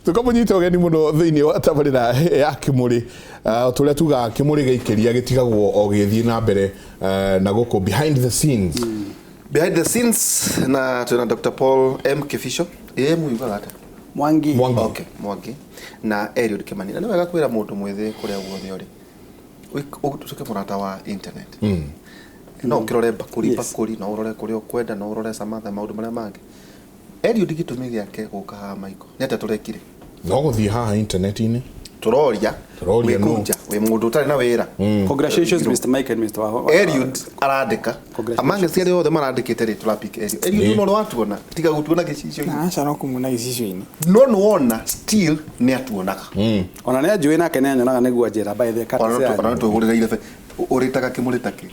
Tũkamũnyita ũgeni mũno thĩinĩ wa tabarĩra ya Kĩmũrĩ. Tũrĩa tugaga kĩmũrĩ gĩikĩria gĩtigagwo o gĩgĩthiĩ na mbere na gũkũ behind the scenes. Behind the scenes na twĩna Dr. Paul M. Kibicho. Ĩ yugaga atĩa? Mwangi. Mwangi. Okay, Mwangi. Na Eliud Kimani. Na nĩ wega kwĩra mũndũ mwĩthĩ kũrĩa guothe ũrĩ. Ũtuĩke mũrata wa internet. No ũkĩrore bakũri bakũri, no ũrore kũrĩa ũkwenda, no ũrore Samantha maũndũ marĩa mangĩ. Eliud gĩtũmi gĩake gũka haha Michael. Nĩ atĩa tũrekire? No gũthiĩ haha internet-inĩ. Tũroria. Tũroria Wĩ nũ? kũu nja, wĩ mũndũ ũtarĩ na wĩra. Congratulations, Mr. Mike and Mr. Waho. Eliud arandĩka. Congratulations. Among arĩa othe marandĩkĩte rĩ, tũrapick Eliud. Eliud no watuona, tiga gũtuona gĩcicio-inĩ. Aca no kũmuona gĩcicio-inĩ. No nĩ wona still nĩ atuonaga. Ona nĩ anjũĩ nake nĩ anyonaga nĩguo anjĩra by the courtesy Ona yanyu. nĩ twĩhũrĩra irebe. Ũrĩtaga kĩmũrĩ ta kĩ?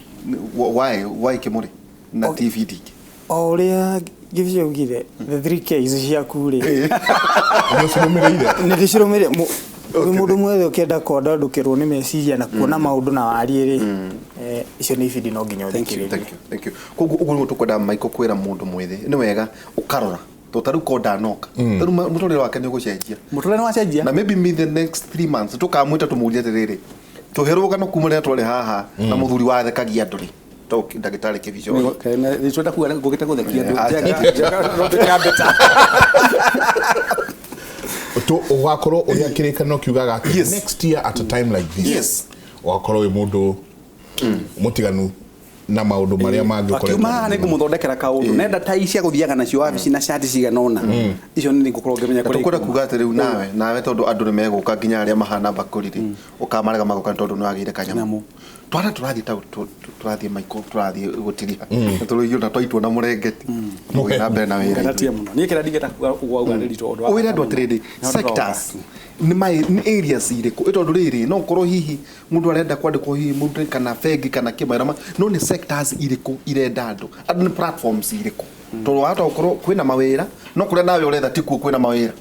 Why kĩmũrĩ na TV ndingĩ? O ũrĩa Gĩbicio augire, the three Ks ciaku rĩ, Nĩ ũcirũmĩrĩire. Nĩ ndĩcirũmĩrĩire. Wĩ mũndũ mwĩthĩ ũkĩenda kwandandũkĩrwo nĩ meciria na kuona maũndũ na wariĩ rĩ, icio nĩ ibindi no nginya ũthikĩrĩrie. Thank you, thank you. Koguo ũguo nĩguo tũkwenda Michael kwĩra mũndũ mwĩthĩ, nĩ wega ũkarora to ta rĩu ko ndanoka, ta rĩu mũtũrĩre wake nĩ ũgũcenjia. Mũtũrĩre nĩ wacenjia. Na maybe me the next 3 months tũkamwĩta tũmũrie atĩrĩrĩ, tũhe rũgano kuma rĩrĩa twarĩ haha na mũthuri wathekagia andũ rĩ, to ndagĩtarĩ Kĩbico. Nĩtwenda kuga ngũgĩte gũthekia andũ. Acha. Njenga, njenga, no tuĩke ambĩta. Ũgakorwo ũrĩa kĩrĩkanĩro kiugaga atĩ next year at a time like this ũgakorwo wĩ mũndũ mũtiganu na maũndũ marĩa mangĩ. Akiuma haha nĩ ngũmũthondekera kaũndũ nenda tai cia gũthiaga nacio wabici na cati cigana ũna, icio nĩ ngũkorwo ngĩmenya Na kũrĩa tũkwenda ikuma. Kuga atĩ rĩu nawe tondũ andũ nĩ megũka nginya arĩa mahana bakũri rĩ, ũkamarega magoka nĩ tondũ nĩ wagĩire kanyamũ. Nyamũ. Twana tũrathiĩ ta tũrathiĩ Michael, tũrathiĩ gũtiriha na tũrũiyũ na twaitwo na mũrengeti tũgĩthiĩ na mbere na wĩra. Ngatia mũno niĩ kĩrĩa ndingĩenda kuga ũguo auga nĩ ritũ ũndũ wa Wĩre bata andũ mũno. atĩrĩrĩ, Nĩ ũndũ wa sectors nĩ nĩ areas irĩkũ, ĩ tondũ rĩrĩ no ũkorwo hihi mũndũ arenda kwandĩkwo hihi mũndũ kana bengi kana kĩmawĩra no nĩ sectors irĩkũ irenda andũ, andũ nĩ platforms irĩkũ, tondũ wahota gũkorwo kwĩna mawĩra no kũrĩa nawe ũretha tikuo kwĩna mawĩra.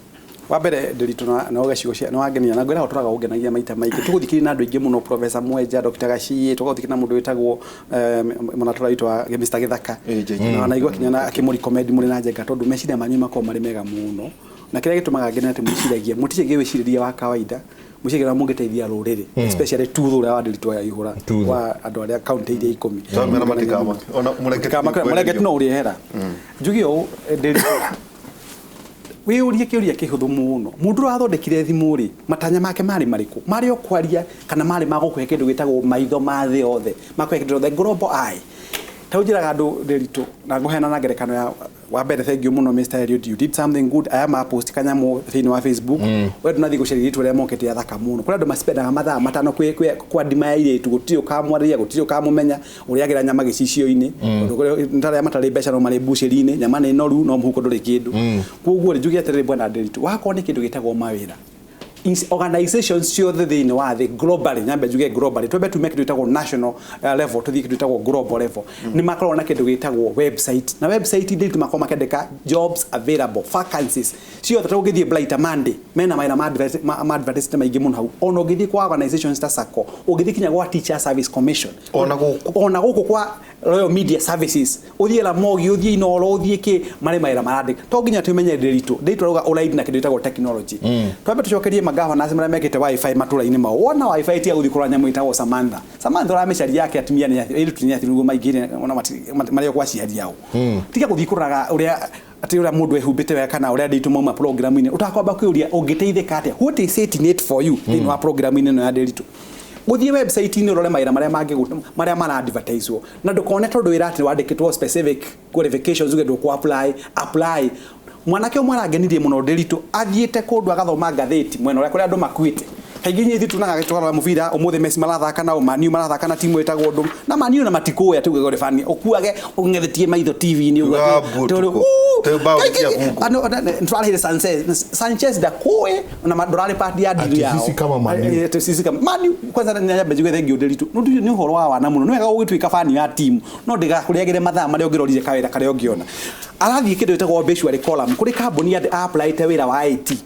Wa mbere ndĩritũ na no gacigo cia no wangenia na ngwĩra ũtũraga ũngenagia maita maingĩ. Tũgũthikĩrĩria na andũ aingĩ mũno, Professor Mwenja, Dr. Gaciĩ, tũgũthikĩrĩria na mũndũ wĩtagwo mũnatũra witũ wa Mr. Gĩthaka. JJ. Na naigua kinya na akĩmũrecommend mũrĩ na Njenga tondũ meciria manyu makoragwo marĩ mega mũno, na kĩrĩa gĩtũmaga ngene atĩ mwĩciragia mũticiragia wĩcirĩria wa kawaida, mwĩciragia ũrĩa mũngĩteithia rũrĩrĩ, especially tuthu ũrĩa wa Ndĩritũ wa Ihũra Tuthu. wa andũ arĩa kaunti iria 10. Tondũ mera matikama ona mũrengeti. Mũrengeti no ũrĩehera njuge ũũ, Ndĩritũ, wĩyũrie kĩũria kĩhũthũ mũno: mũndũ ũrĩa wathondekire thimũ rĩ, matanya make marĩ marĩkũ? Marĩ o kwaria kana marĩ ma gũkũhe kĩndũ gĩtagwo maitho ma thĩ yothe, makũhe kĩndũ the global eye? Ta rĩu njĩraga andũ, Ndĩritũ, na ngũheana na ngerekano ya wa mbere. Thank you mũno, Mr. Eliud, you did something good. Aya ma post kanyamũ thĩinĩ wa Facebook, we ndũnathiĩ gũcaria rĩtwa rĩa mokete ya thaka mũno. Kũrĩ andũ maspendaga mathaa 5 kwa ndima ya airĩtu, gũtirĩ ũkamwarĩria, gũtirĩ ũkamũmenya ũrĩagĩra nyama gĩcicio-inĩ, tondũ nĩ ta arĩa matarĩ mbeca no marĩ mbucĩri-inĩ, nyama nĩ noru no mũhuko ndũrĩ kĩndũ. Koguo rĩ, njuge atĩrĩrĩ, bwana Ndĩritũ, wakorwo nĩ kĩndũ gĩtagwo mawĩra, organizations ciothe thĩinĩ wa thĩ globally, nyambe njuge globally, twambe tume kĩndũ gĩtagwo national level tũthiĩ kĩndũ gĩtagwo global level, nĩ makoragwo na kĩndũ gĩtagwo website, na website ndĩritũ makoragwo makĩandĩka jobs available, vacancies ciothe. Ta ũngĩthiĩ Brighter Monday, mena mawĩra ma advertisement maingĩ mũno hau. Ona ũngĩthiĩ kwa organizations ta SACCO, ũngĩthiĩ kinya gwa Teacher Service Commission, Ona gũkũ. Ona gũkũ kwa Royal Media Services, ũthiĩ Ramogi, ũthiĩ Inoro, ũthiĩ kĩ, marĩ mawĩra marandĩka. To nginya tũmenye Ndĩritũ. Ndĩritũ arauga ũraidi na kĩndũ gĩtagwo technology. Twambe tũcokerie magavana marĩa mekĩte WiFi matũra-inĩ mao. Wona WiFi, tiga gũthiĩ kũrora nyamũ ĩtagwo Samantha. Samantha ũramĩcaria yake atumia nĩ airĩtu nĩ athiru maingĩre ona marĩ o kwa aciari ao. Tiga gũthiĩ kũroraga ũrĩa atĩ ũrĩa mũndũ ehumbĩte wega kana ũrĩa Ndĩritũ mauma program-inĩ ũtakwamba kwĩyũria ũngĩteithĩka atĩa, what is it in it for you thĩinĩ wa program-inĩ ĩno ya Ndĩritũ. Ũthiĩ website-inĩ ũrore mawĩra marĩa mangĩ marĩa mara advertise-wo, na ndũkone tondũ wĩra atĩ wandĩkĩtwo specific qualifications uge ndũkũ apply. Apply. Mwanake ũmwe arangenirie mũno, Ndĩritũ, athiĩte kũndũ agathoma ngathĩti mwena ũrĩa kũrĩa andũ makuĩte. Kaingĩ inyuĩ ithuĩ tuonaga tũkarora mũbira, ũmũthĩ Messi marathaka nao, Man U marathaka na timu ĩtagwo ũndũ na Man U na matikũĩ atĩ uge ũrĩ fan ũkuage ũng'ethetie maitho TV-inĩ ũguo. Ugaga mbu ũtukũ. Tĩ mbaũ cia Google. Nĩtũrarĩhire Sanchez, Sanchez ndakũĩ na ndũrarĩ part ya deal Ati yao. sisi kama Man U. Ati sisi kama Man U. Kwanza nĩ nyambe njuge thengiũ, Ndĩritũ, nĩ ũhoro wa wana mũno. Nĩ wega gũgĩtuĩka fan ya timu, no ndĩgakũrĩagĩre mathaa marĩa ũngĩrorire kawĩra karĩa ũngĩona. Arathiĩ kĩndũ gĩtagwo obituary column kũrĩ kambuni applyte wĩra wa IT,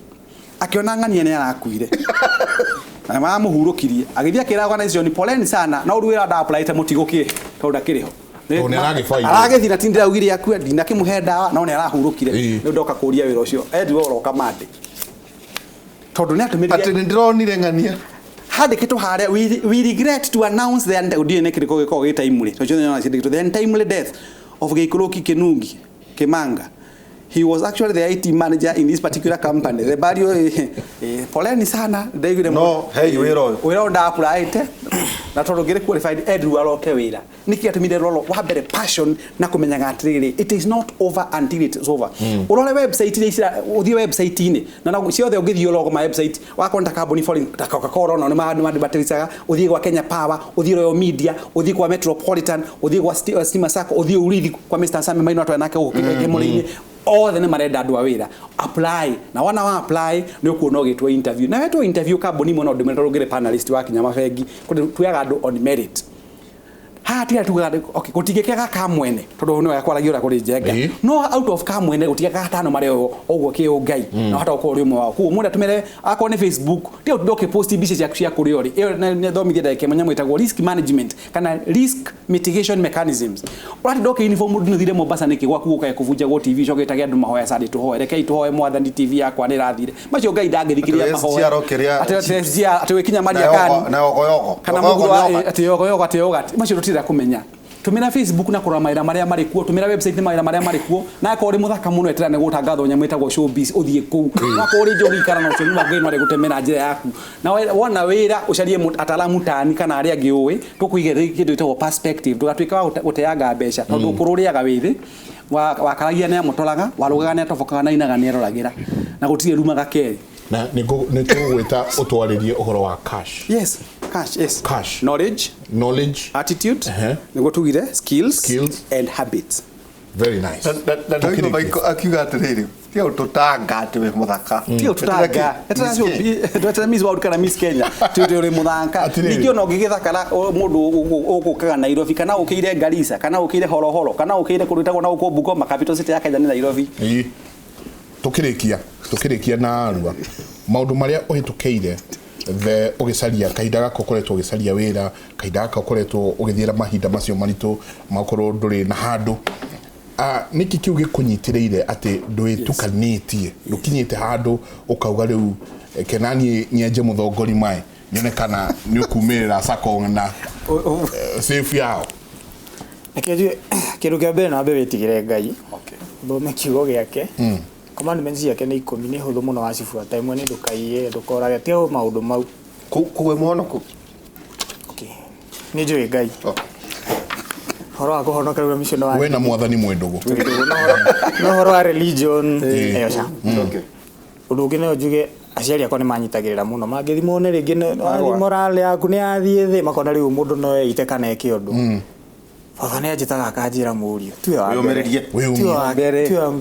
akĩona ng'ania nĩ arakuire na maramũhurũkirie, agĩthiĩ akĩra organization, "Poleni sana, no rĩu wĩra nda-applyte mũtigũkĩhe tondũ ndakĩrĩ ho." Tondũ nĩ aragĩbairwo. Aragĩthiĩ na tindĩraugire akue, ndinakĩmũhe ndawa, no nĩ arahurũkire. Rĩu ndoka kũria wĩra ũcio, Ed, we ũroka Monday. Tondũ nĩ atũmĩrire Atĩ nĩ ndĩronire ng'ania. Handĩkĩtwo harĩa, we regret to announce the ndiũĩ nĩ kĩrĩkũ gĩkoragwo gĩ timely, tondũ ciothe nyonaga ciandĩkĩtwo, the untimely death of Gĩikũrũki Kĩnungi Kĩmanga. He was actually the IT manager in this particular company. The burial, poleni sana, ndaiguire. No, hei wĩra ũyũ. Wĩra ũyũ ndaapplyĩte na tondũ ngĩrĩ qualified, Andrew aroke wĩra. Nĩkĩ atũmire roro wa mbere? Passion na kũmenyaga atĩrĩrĩ, it is not over until it is over. Ũrore website iria ũthiĩ website-inĩ na ciothe, ũngĩthiĩ ũrogo ma website wakorwo ta kambuni foreign ta Coca-Cola, ona nĩ madvertisaga. Ũthiĩ gwa Kenya Power, ũthiĩ Royal Media, ũthiĩ kwa Metropolitan, ũthiĩ gwa Stima Sacco, ũthiĩ Urithi kwa Mr. Sami Maino atware nake gũkũ Kĩmũrĩ-inĩ, othe nĩ marenda andũ a wĩra. Apply, na wona wa apply nĩ ũkuona ũgĩtwo interview, na wetwo interview kambuni imwe no ndĩmere, tondũ ngĩrĩ panelist wa kinya mabengi kũndũ tuoyaga andũ on merit. Haha tiga tugaga okay, gũtingĩkĩaga ka mwene, tondũ nĩwe akwaragia ũrĩa kũrĩ njenga. No out of ka mwene gũtingĩaga gatano marĩ o ũguo kĩ ũngai na hata gũkorwo ũrĩ ũmwe wao. Koguo mũndũ atũmĩre akorwo nĩ Facebook, tiga ũtinde ũkĩpost mbica ciaku cia kũrĩa ũrĩ. Ĩyo nĩ thomithia ndagĩka ĩmwe nyamũ ĩtagwo risk management kana risk mitigation mechanisms. Ũratinda ũkĩ uniform mũndũ nĩũthire Mombasa nĩkĩ? Gwaku gũkae kũbunjagwo TV, ũcoke wĩtage andũ mahoya Sunday, tũhoe, rekei tũhoe mwathani, TV yakwa nĩ ĩrathire. Macio Ngai ndangĩthikĩrĩria. Atĩ Mahoya SGR ũkĩrĩa atĩ SGR, atĩ wĩkinya Na Mariakani yogo- na yogoyogo. kana Yogoyogo mũgũrũ wa nĩ yoghurt. atĩ yogoyogo, atĩ yogurt, macio tũtirenda kũmenya. Tũmĩra Facebook na kũrora mawĩra marĩa marĩ kuo, tũmĩra website nĩ mawĩra marĩa marĩ kuo. Na akorwo ũrĩ mũthaka mũno, eterera nĩ gũtangathwo nyamũ ĩtagwo showbiz, ũthiĩ kũu. Na akorwo ũrĩ njohi, ikara na ũcio nyuma, Ngai no arĩgũtemera njĩra yaku. Na wona wĩra, ũcarie ataalamu tani kana arĩa angĩ ũĩ tũkũigĩra kĩndũ gĩtagwo perspective, ndũgatuĩke wa gũteanga mbeca, tondũ ũkũrũ ũrĩaga wĩthĩ. Wakaragia nĩ amũtoraga, warũgaga nĩ atobokaga, na inaga nĩ eroragĩra, na gũtirĩ rumaga kerĩ. Na nĩ tũgũgwĩta ũtwarĩrie ũhoro wa cash. Yes, cash, yes. Cash. Knowledge, knowledge, attitude, nĩguo tugire skills, Skills. and habits. Very nice. Na ndaigua Tũkĩrĩkia. Michael akiuga atĩrĩrĩ, tiga ũtũtanga atĩ wĩ mũthaka. Tiga ũtũtanga, eterera Miss World kana Miss Kenya tuĩte ũrĩ mũthaka. Atĩrĩrĩ. Ningĩ ona ũngĩgĩthakara mũndũ ũgũkaga Nairobi kana ũkĩire Garissa kana ũkĩire Horohoro kana ũkĩire kũndũ gwĩtagwo na gũkũ Bungoma, capital city ya Kenya nĩ Nairobi. Ĩĩ. Tũkĩrĩkia na arua maũndũ marĩa ũhĩtũkĩire the ũgĩcaria kahinda gaka ũkoretwo ũgĩcaria wĩra, kahinda gaka ũkoretwo ũgĩthiĩra mahinda macio maritũ makorwo ndũrĩ na handũ. Ah, nĩkĩ kĩu gĩkũnyitĩrĩire atĩ ndwĩtukanĩtie, ndũkinyĩte handũ ũkauga rĩu kenaniĩ nyenje mũthongori mae nyone kana nĩ ũkumĩrĩra sako na safe yao? Reke njuge kĩndũ kĩa mbere, no wambe wĩtigĩre Ngai, ũthome kiugo gĩake. Commandments ciake nĩ 10, nĩ hũthũ mũno wacibuata. Ĩmwe nĩ ndũkaiye, ndũkorage, tiga maũndũ mau. Kũu wĩ mũhonoku? Okay. Nĩ njũĩ Ngai. Ũhoro wa kũhonoka rĩu ũcio nĩ wa We na mwathani mwĩ ndũgũ? No ũhoro wa religion ĩyo ca. Ũndũ ũngĩ no njuge, aciari akwa nĩ manyitagĩrĩra mũno. Mangĩthi mone rĩngĩ morale yaku nĩ yathiĩ thĩ, makona rĩu mũndũ no eite kana eke ũndũ. Baba nĩ anjĩtaga akanjĩra, mũriũ, tiwe wa mbere. Wĩyũmĩrĩrie. Wĩyũmĩrĩrie. Tiwe wa Mbere. tiwe wa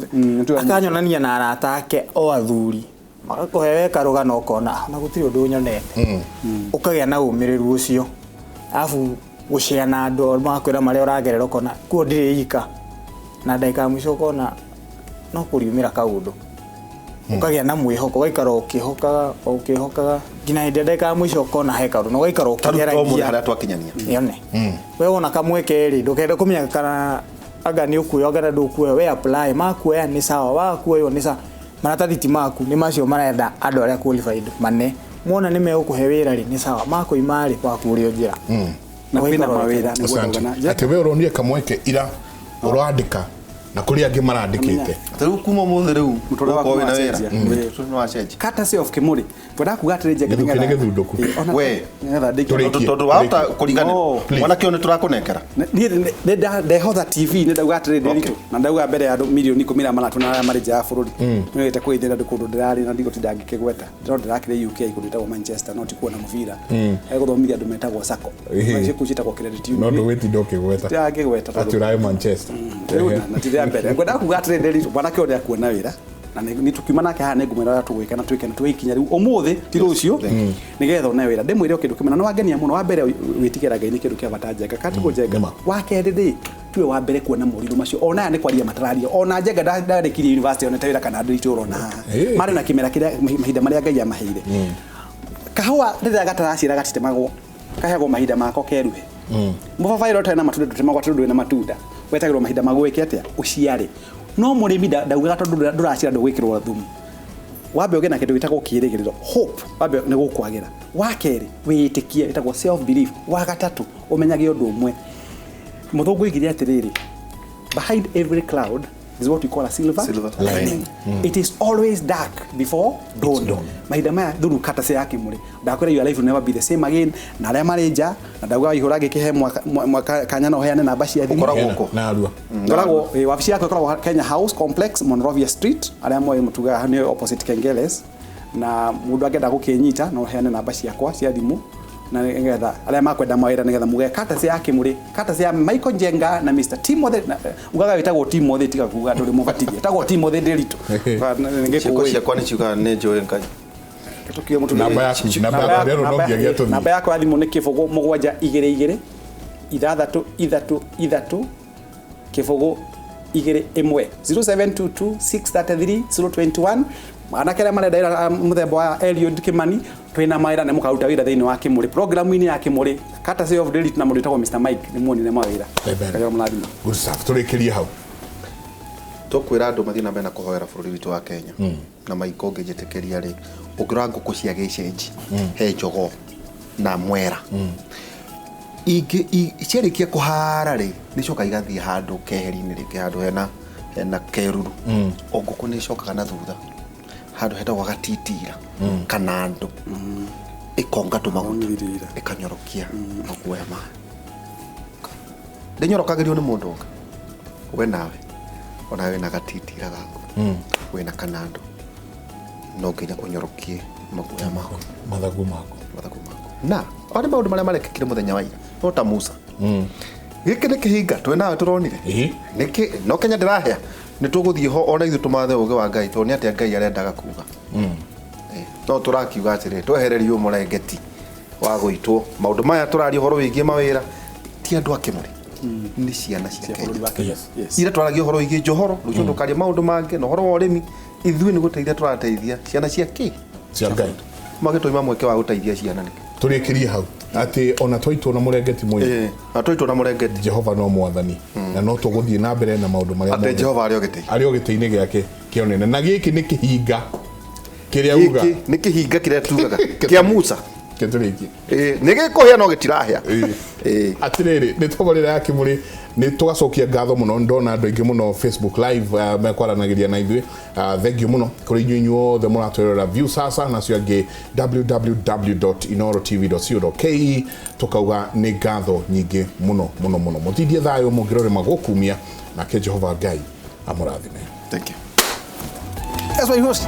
Tiwe wa Akanyonania na arata ake o athuri, magakũhe we karũgano, ũkona, "Ah, na gũtirĩ ũndũ nyonete." Ũkagĩa na ũmĩrĩru ũcio, arabu gũcea na andũ magakwĩra marĩa ũragerera, ũkona kuo ndirĩ ika, na ndagĩka ya mũico ũkona no kũriumĩra kaũndũ, ũkagĩa na mwĩhoko, ũgaikara ũkĩhokaga ũkĩhokaga nginya hĩndĩ ya ndagĩka ya mũico ũkona he kaũndũ na ũgaikara Ta rĩu to mũthĩ ũkĩgeragia. harĩa twakinyania. Yone we wona kamweke rĩ, ndũkende kũmenya kana anga nĩ ũkuoya kana ndũkuoya. We apply, makuoya nĩ sawa, wakuoywo nĩ sawa. Maratathi ti maku, nĩ macio marenda andũ arĩa qualified mane mona nĩ megũkũhe wĩra rĩ, nĩ sawa, makũima rĩ, waku ũrĩ o njĩra. Na kwĩna Ũgaikara mawĩra nĩguo Asante. ndauga na Atĩ we ũronire kamweke ira ũrandĩka na kũrĩ angĩ marandĩkĩte. Ta rĩu kuma ũmũthĩ rĩu Mũtũrĩre waku ũkorwo wĩna wĩra. nĩwacenjia. Mũtũrĩre nĩwacenjia. Courtesy of Kimuri, ngwendaga kuga atĩrĩ, Njega, Gĩthukĩ nĩ gĩthundũku. We. Nĩgetha ndĩkie. Tũrĩkie. Tondũ wahota kũriganĩrwo. No. Please. Mwanake ũyũ nĩ tũrakũnengera. Niĩ ndehotha TV, nĩ ndauga atĩrĩ, Ndiritu, na ndauga mbere ya andũ mirioni 10 arĩa maratũna arĩa marĩ nja ya bũrũri, nĩwĩte kwĩithĩra ndĩ kũndũ ndĩrarĩ na ndigũtinda ngĩkĩgweta, no ndĩrakĩrĩ UK kũndũ gwĩtagwo Manchester, no ti kuona mũbira, egũthomithia andũ metagwo sacco. Ĩhĩ. Kũu ciĩtagwo credit No union. ndũgwĩtinda ũkĩgweta Ndĩrangĩgweta tondũ- atĩ ũrarĩ Manchester. Rĩu na ti rĩa mbere ngwendaga kuga atĩrĩ, Nderitu, mwanake ũyũ nĩakuona wĩra na nĩ tũkiuma nake haha nĩngũmwĩra ũrĩa tũgwĩka na twĩke na tuoe ikinya rĩu ũmũthĩ ti rũciũ nĩgetha one wĩra. Ndĩmwĩre o kĩndũ kĩmwe na nĩwangenia mũno. Wa mbere, wĩtigĩra Ngai nĩ kĩndũ kĩa bata, Njenga katigũ Njenga. Nĩma. Wa kerĩ rĩ, tuwe wa mbere kuona morirũ macio ona aya nĩ kwaria matararia, ona Njenga ndarĩkirie university onete wĩra kana Ndiritu ũrona haha. Ĩĩ. Marĩ na kĩmera kĩrĩa mahinda marĩa Ngai amaheire. Kahũa rĩrĩa gataraciara gatitemagwo, kaheagwo mahinda mako keruhe. Mũbabaĩ ũrĩa ũtarĩ na matunda ndũtemagwo tondũ ndũrĩ na matunda, wetagĩrwo mahinda maguo wĩke atĩa, ũciare. No mũrĩmi ndaugaga tondũ ndũraciara ndũgwĩkĩrwo thumu. Wambe ũgĩe na kĩndũ gĩtagwo kĩĩrĩgĩrĩro, hope, wambe nĩ gũkwagĩra. Wa kerĩ, wĩĩtĩkie, ĩtagwo self belief. Wa gatatũ, ũmenyage ũndũ ũmwe. Mũthũngũ oigire atĩrĩrĩ, behind every cloud is what we call a silver, Silver lining. It is always dark before dawn. Dawn. Mahinda maya thurukata cia Kimuri, ndakwĩra your life will never be the same again. Na arĩa marĩ nja na ndauga waihũra ngĩkĩhe mwaka kanya no heane namba cia thimũ. Ũkoragwo kũ? Na arua. Ngoragwo wabici yakwa ĩkoragwo Kenya House Complex, Monrovia Street, arĩa moĩ mũtugaga nĩ opposite Kengeles. Na mũndũ angĩenda gũkĩnyita no heane namba ciakwa cia thimũ, na nĩgetha arĩa makwenda mawĩra, nĩgetha muge kata cia Kimuri, kata cia Michael Njenga na Mr Timothy ugaga wĩtagwo Timothy, tiga kuga ndũrĩ mũbatithie, wĩtagwo Timothy Nderitu. Ciĩko ciakwa nĩ ciugaga nĩ njũĩ Ngai. Namba yaku, namba yaku, rĩero no nginya tũthiĩ. Namba yakwa ya thimũ nĩ 0 7 2 2 6 3 3 0 2 1, 0722 633 021. Anake arĩa marenda wĩra mũthemba wa Eliud Kimani, twĩna mawĩra nĩ mũkaruta wĩra thĩinĩ wa Kimuri, programu-inĩ ya Kimuri, courtesy of Nderitu na mũndũ wĩtagwo Mr Mike, nĩ muonire mawĩra. Amen. Ngai amũrathime. Good stuff. Tũrĩkĩrie hau. Tũkwĩra andũ mathiĩ na mbere na kũhoera bũrũri witũ wa Kenya. Na maiko ũngĩnjĩtĩkĩria rĩ, ũngĩrora ngũkũ cia gĩcenji, he jogoo na mwera, ingĩ ciarĩkia kũhara rĩ, nĩ coka igathiĩ handũ keheri-inĩ rĩngĩ, handũ hena keruru. O ngũkũ nĩ icokaga na thutha handũ hetagwo gatitira kana andũ, ĩkonga tũmaguta, Ĩkongithirira. ĩkanyorokia maguoya mayo. Ndĩnyorokagĩrio nĩ mũndũ ũngĩ. We nawe onawe wĩna gatitira gaku, wĩna kanando, no nginya ũnyorokie maguoya maku, mathagu maku, mathagu maku. Na o nĩ maũndũ marĩa marekĩkire mũthenya wa ira, no ta Musa, gĩkĩ nĩ kĩhinga twĩ nawe tũronire. Ĩĩ. Nĩkĩ no Kenya ndĩrahĩa, nĩ tũgũthiĩ ho ona ithuĩ tũmathe ũgĩ wa Ngai, tondũ nĩ atĩa Ngai arendaga kuga. No tũrakiuga atĩrĩ, twehererio mũrengeti wa gũitwo maũndũ maya tũraria ũhoro wĩgiĩ mawĩra, ti andũ a Kĩmũrĩ, nĩ ciana cia bũrũri Kenya. wa Kenya. Yes. Ira twaragia ũhoro wĩgiĩ njohoro, rũciũ tũkaria maũndũ mangĩ na ũhoro wa ũrĩmi. Ithuĩ nĩ gũteithia tũrateithia ciana cia kĩ cia Ngai. Magĩtũima mweke wa gũteithia ciana nĩkĩ? Tũrĩkĩrie hau atĩ ona twaitwo na mũrengeti mũingĩ, na twaitwo na mũrengeti, Jehova no mwathani na no tũgũthiĩ na mbere na maũndũ marĩa atĩ mothe. Jehova arĩ o gĩtĩ, arĩ o gĩtĩ-inĩ gĩake kĩonene, na gĩkĩ nĩ kĩhinga kĩrĩa uga. Gĩkĩ nĩ kĩhinga kĩrĩa tugaga kĩa Musa. Kĩtũrĩkie. Nĩ gĩkũhĩa no gĩtirahĩa. Ĩĩ. Atirĩrĩ, nĩ tabarĩra ya Kĩmũrĩ, nĩ tũgacokia ngatho mũno. Ndona andũ aingĩ mũno Facebook Live mekwaranagĩria na ithuĩ. Thank you mũno kũrĩ inyuĩ inyuothe mũratwĩrora view sasa, nacio angĩ www.inorotv.co.ke. Tũkauga nĩ ngatho nyingĩ mũno mũno mũno. Mũtindie thayũ, mũngĩrorema gũkumia, nake Jehova Ngai amũrathime. Thank you. That's why you host.